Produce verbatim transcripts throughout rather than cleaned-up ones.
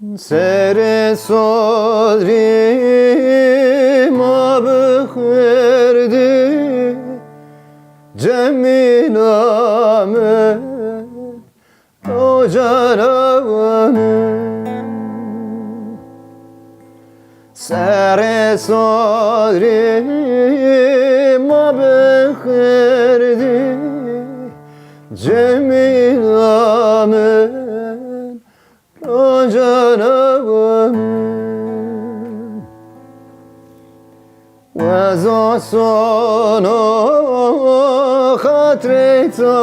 Serê sodrî ma bi xêr dî, Cemîla mi, rocana mi. Serê sodrî ma bi xêr dî, Cemîla mi, rocana mi. Wezo sono xatirê to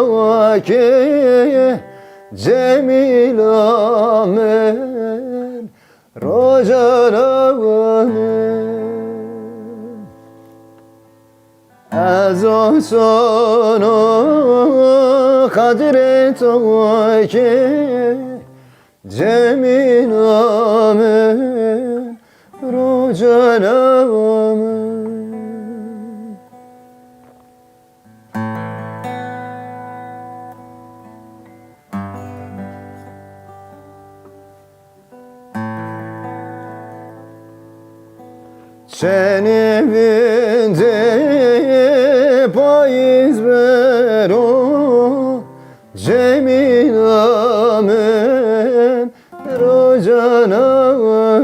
ke, Cemîla mi, rocana mi. Ez o sono xatirê to ke, Cemîla mi, rocana mi. Çenê vindê payîz bero, Cemîla min, rocana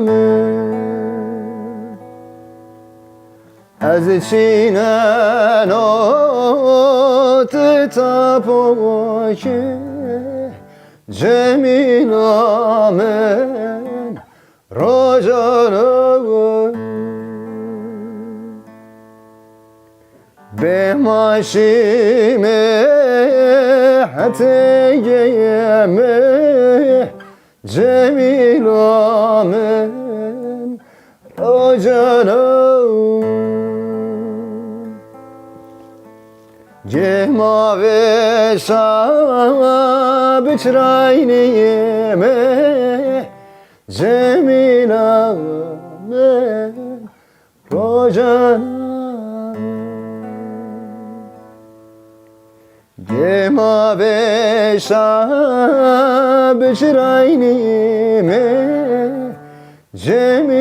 min. Ez çîneno ti tapo ke, Cemîla min, rocana min. Bê ma şîme hetê geyeme, Cemîla min, rocana min. Gê ma vêşa biçiraynîme, Cemîla min, rocana min. Gê ma vêşa biçiraynîme, Cemîla